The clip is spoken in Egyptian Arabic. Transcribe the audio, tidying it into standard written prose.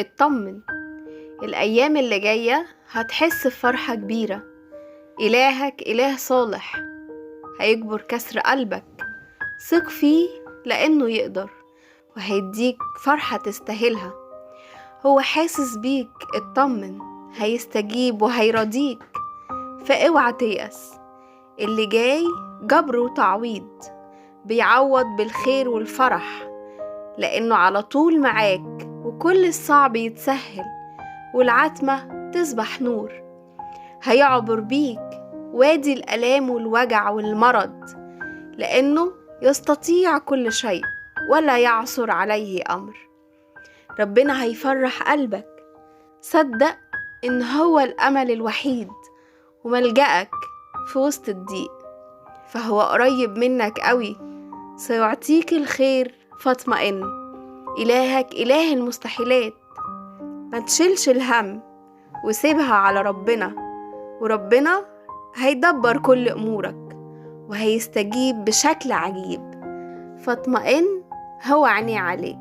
اطمن، الأيام اللي جاية هتحس بفرحة كبيرة. إلهك إله صالح، هيجبر كسر قلبك، ثق فيه لأنه يقدر، وهيديك فرحة تستاهلها. هو حاسس بيك، اطمن، هيستجيب وهيرضيك، فاوعى تيأس. اللي جاي جبر وتعويض، بيعوض بالخير والفرح، لأنه على طول معاك، وكل الصعب يتسهل والعتمة تصبح نور. هيعبر بيك وادي الآلام والوجع والمرض، لأنه يستطيع كل شيء ولا يعثر عليه أمر. ربنا هيفرح قلبك، صدق إن هو الأمل الوحيد وملجأك في وسط الضيق، فهو قريب منك قوي، سيعطيك الخير فاطمئن. إلهك إله المستحيلات، ما تشيلش الهم وسيبها على ربنا، وربنا هيدبر كل أمورك وهيستجيب بشكل عجيب. فاطمئن، هو عينيه عليك.